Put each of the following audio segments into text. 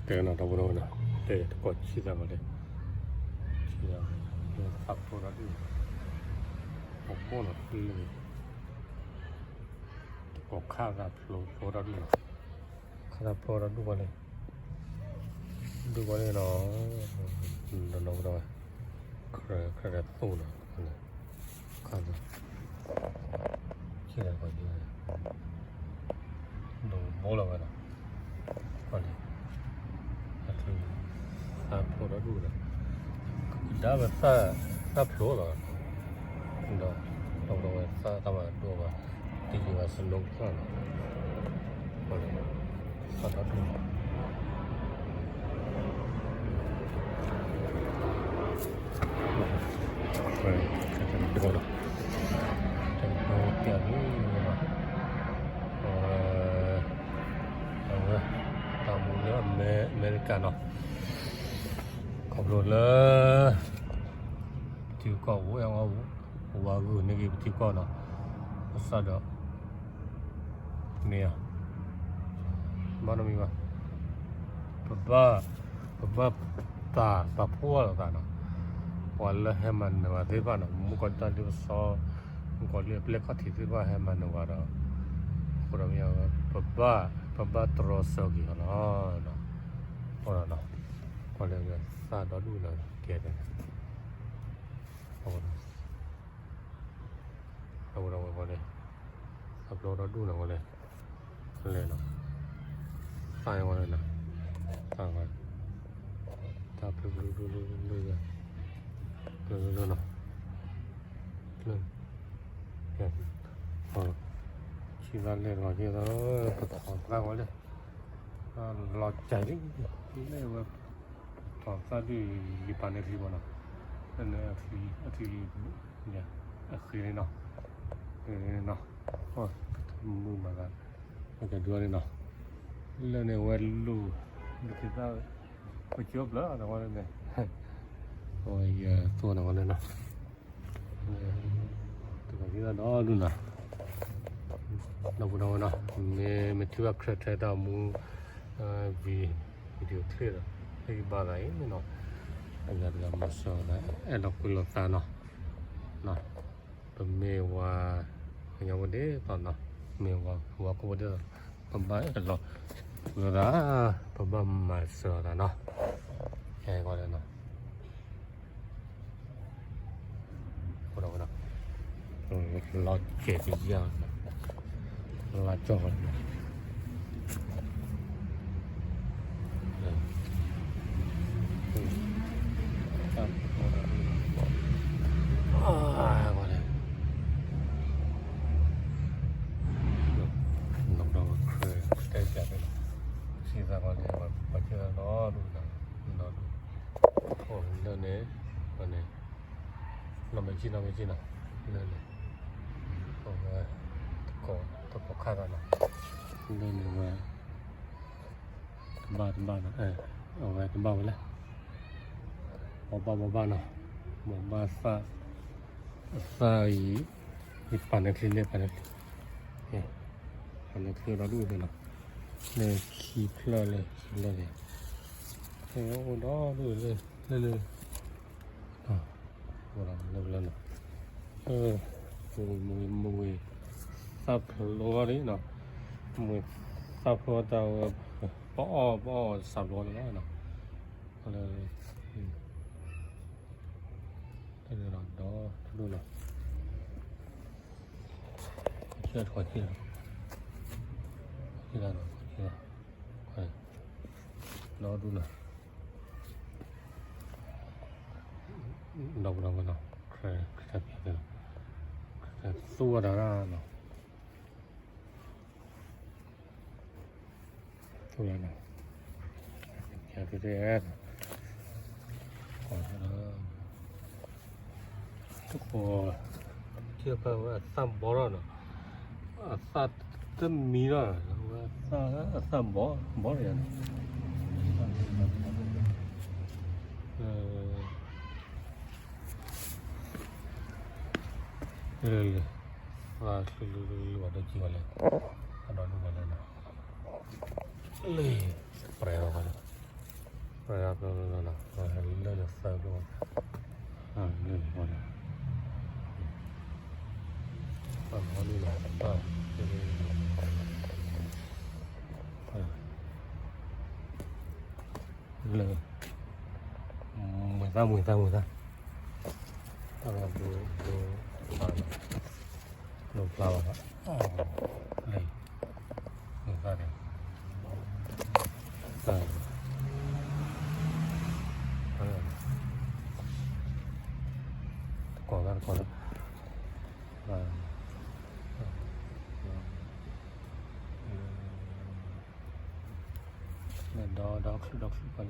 တဲနီၤ ဒီပုၢ်ဒီဝဲၢ်နီၤ, တဲတကိးဆံသးကီးလဲၣ်, ဆံသးကီးလဲၣ်, သးဖျိထီၣ်ဒူၣ်, ပဘိၣ်နီၤ, တကိးခါသးဖျိဖျိထီၣ်ဒူၣ်နီၤ, ခါသးဖျိထီၣ်ဒူၣ်ကီးလဲၣ်, ဒူၣ်ကီးလဲၣ်နီၤ, ဒီပုၢ်ဒီဝဲၢ်, ခရၢၣ်ခရၢၣ်သိၣ်နီၤ, ခါသး ဆံသးကီးလဲၣ်, ဒိးဘိလီၤဝဲနီၤ, ကီးလဲၣ်, အချုး, သးဖျိထီၣ်ဒူၣ်ဒီး, ကဒါဝဲသၣ်, သၣ်ဖျိလီၤ, ဒီး, ဒီပုၢ်ဒီဝဲၢ်သၣ်တၢ်မၤဒိၣ်ဘၣ်, တယံာ်ဘၣ် snow သၣ်လီၤ, ကီးလဲၣ်, သၣ်ထီၣ်ဒူၣ် တဒိလီၤ, တဒိပျၢ်လံလီၤ, အဝဲ, အဝဲ, တၢ်မူလၢအမဲရကၤနီၤ, ခီဖျိလၢ ပထံပကီၢ်အိၣ်ဝဲ, ဝါဂုာ်န့ၢ်က့ၤပထံပကီၢ်နီၤ, ဘၣ်ဆၣ်ဒီး မ့ၢ်ဧါ, ဘၣ်နီတမံၤဘၣ်, ပဘၣ်, ပဘၣ်ပာ်, ပာ်ဖှိၣ်လိာ်သးနီၤ, ပှၤလၢဟဲမၤနၢၤဝဲသ့ၣ်တဖၣ်နီၤ, မူကီးတၢ်ဒ်ပစီ, မူကီးလၢအပျဲၢ်ခီၣ်ထံးသ့ၣ်တဖၣ်ဟဲမၤနၢၤဝဲဒီး, အဃိဒီးမ့ၢ်ဝဲ, ပဘၣ်, ပဘၣ်တြီဆၢက့ၤအီၤလီၤ, အဃိဒီး, ကီးလဲၣ်, သၣ်ဒီဒူၣ်လၢကဲ, အဃိဒီး အဝဲဒီးဝဲပှၤလဲၣ်, သၣ်ဖျိထီၣ်ဒူၣ်နီၤဝဲလဲၣ်, လဲၣ်နီၤ, သၣ်ဝဲလဲၣ်နီၤ, သၣ်ဝဲ, သၣ်ဖျိဖျိဖျိဖျိဖျိ, ဖျိဖျိဖျိနီၤ, ဆံသၣ်လဲၣ်လီၤက့ၤသး, ပထီၣ်သၣ်ဝဲလဲၣ်, လီၤကၢ်လံ, လဲၣ်ဝဲ, ပထီၣ်သၣ်ဒူၣ်, ယပာ်န့ၢ်ချံဘၣ်နီၤ, လၢန့ၣ်အချံ, အချံ, အဃ့န့ၣ်နီၤ, ဃ့န့ၣ်နီၤ, မုာ်မးသး, ကဒုအီၤန့ၣ်နီၤ, လၢန့ၣ်ဝဲလူၤ, ဒုးက့ၤသၣ်, ပကၠိပျၢၤနီၤဝဲလၢန့ၣ်, အဝဲယသိၣ်နီၤဝဲလၢနီၤ တကီးသံသၣ်ဒီဒူၣ်နီၤ, ဒီပုၢ်ဒီဝဲၢ်နီၤ, မ့ၢ်, မ့ၢ်ထံၣ်ဘၣ် ခရၢၣ် ထဲတၢ်မူ, ဝံ, video clip ဒီး, ဟ့ၣ်ဂံၢ်ဘါသးအံၤနီၤ, အဂၤတဂၤမၤစၢၤသး အဲၣ်လီၤကွံလိာ်သးနီၤ, ပမ့ၢ်ဝၤ, ကညီဖိဒ်သိးနီၤ, မ့ၢ်ဝၤ, ဝၤကိးဖိဒ်သိး, ပဘၣ်အဲၣ်လီၤကွံလိာ်သး, ပဘၣ်မၤစၢၤသးနီၤ, အဲၣ်ဂီၤလၢနီၤ လီၤကဲၤကယၢ်, လါကၠီၣ်ဃီ, တဲပၠးသ့လီၤ, စံးသးကီးန့ၣ် ပှၤကဲသးဒီဒူၣ်, ဒီဒူၣ်, အိၣ်လၢန့ၣ်, န့ၣ် နီၢ်မဲာ်ကံၣ် နီၢ်မဲာ်ကံၣ်နီၤ, လၢန့ၣ်, အဝဲ, တကိးခါသးနီၤ, လၢန့ၣ်ဝဲ, တဘၣ်တဘၣ်နီၤ, အဝဲတဘၣ်ဝဲလဲၣ်, ဘီဘၣ်ဘီဘၣ်နီၤ, ဘီဘၣ်သၣ်, သၣ်အံၤ, ယပာ်န့ၢ်ချံလဲၣ် ပာ်န့ၢ်ချံ, ပာ်န့ၢ်ချံဒီဒူၣ်သ့နီၤ, လၢခံဖျၢၣ်လၢခံဖျၢၣ်န့ၣ်, အိၣ်ဒီဒူၣ်လၢ, လၢလၢ လၢလၢနီၤ, မ့ၢ်သၣ်ဖျိအီၤလံနီၤ, မ့ၢ်သၣ်ဖျိတၢ်ဝဲ, ပအီၣ် ပအီၣ်စးဘျီလၢၤဘၣ်နီၤ, လၢ, တဒူၣ်နီၤ, ဒီဒူၣ်နီၤ, ဒီဒူၣ်နီၤ, ခရၢၣ်, ခရၢၣ်သူဝဲဒၣ်နီၤ, သူဝဲဒၣ်နီၤ, တတဲ, တကိး, ထံၣ်ဖဲဝဲအသၣ်ဘီထီၣ်နီၤ, အသၣ်တမံထီၣ်, အသၣ်ဘီ, ဘီန့ၣ်, လၢလၢ, သၣ်ချုးချုးချုးဘၣ်ဒီးကံၢ်ဝဲလဲၣ်, အဒီဒူၣ်ဝဲလဲၣ်နီၤ, လၢ, ပြဲလီၤဝဲလဲၣ်, လၢလၢလၢလၢ လၢလၢသၢဘျီ လၢလၢလၢ လၢ မုာ်သၣ် မုာ်သၣ် မုာ်သၣ် တၢ်ဘျီဘျီ ဘျီဖျါဘၣ် ဘျီဖျါဘၣ် လၢ မုာ်သၣ်န့ၣ် တၢ် တကိးသၣ် တကိးသၣ်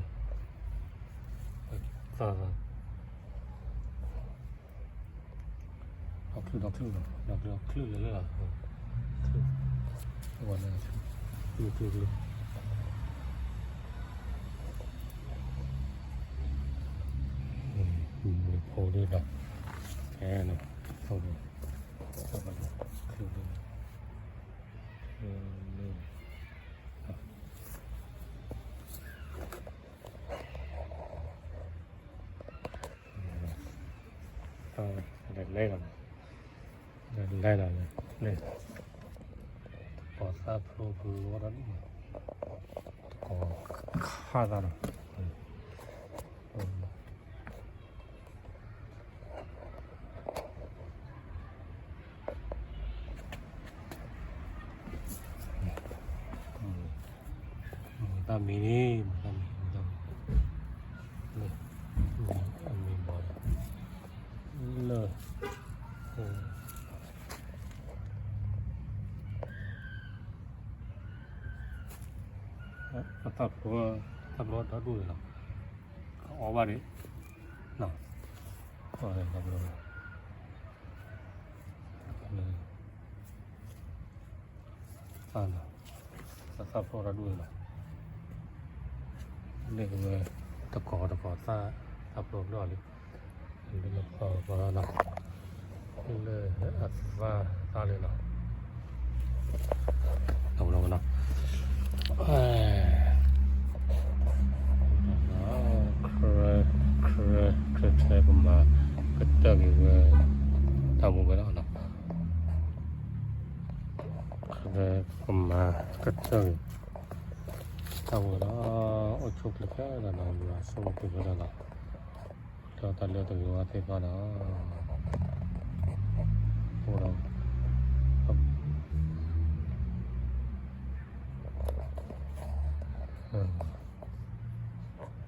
ဒီး ဒီးချုး ဒီးချုးကီးလံ သၣ် ဒီးချုး ဒီးချုး ဒီးချုး ဒီးချုးလၢလၢလီၤ ချုး ဝဲလၢ ချုး ချုး ချုး မ့ၢ်ဖိဒၣ်ဒီး အဲ ဖိဒၣ် ချုး ချုး လဲၤလီၤ လဲၤလီၤ လဲၤ တကိးသၣ်ဖျိဖျိဒီး တကိးခါသၣ်ဒီး မုာ်သၣ်မံၤန့ၣ် မုာ်သၣ်မံၤ မုာ်သၣ်မံၤ လၢ အမံၤဘီလၢ လၢ အသၣ်ဖျိ သၣ်ဖျိဒီဒူၣ်န့ၣ်လီၤ အီၣ်ဘၣ်န့ၣ် အီၣ်ဘၣ် သၣ် သၣ်ဖျိဒီဒူၣ်န့ၣ်လီၤ လၢဝဲ တကိးတကိးသၣ် သၣ်ဖျိဖျိလံ လၢလၢပှၤပှၤလီၤ လၢအသၣ်သၣ်လံလီၤ လီၤလီၤနီၤ ခရၢ ခရၢ ခရၢ ခရၢပမၤကတၢၢ်က့ၤဝဲ တၢ်ဝဲဝဲလီၤနီၤ ခရၢပမၤကတၢၢ်က့ၤ တၢ်ဝဲလီၤ အိၣ်ဆူၣ်ချ့ခဲလၢာ်နီၤ ယွၤဆိၣ်ဂ့ၤက့ၤဝဲဒၣ်လီၤ လၢတၢ်လၢတဂ့ၤဝဲသ့ၣ်တဖၣ်ဒီး အိၣ်ဒီး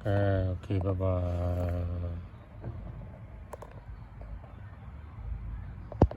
ကဲ OK ဘၣ်ဘၣ်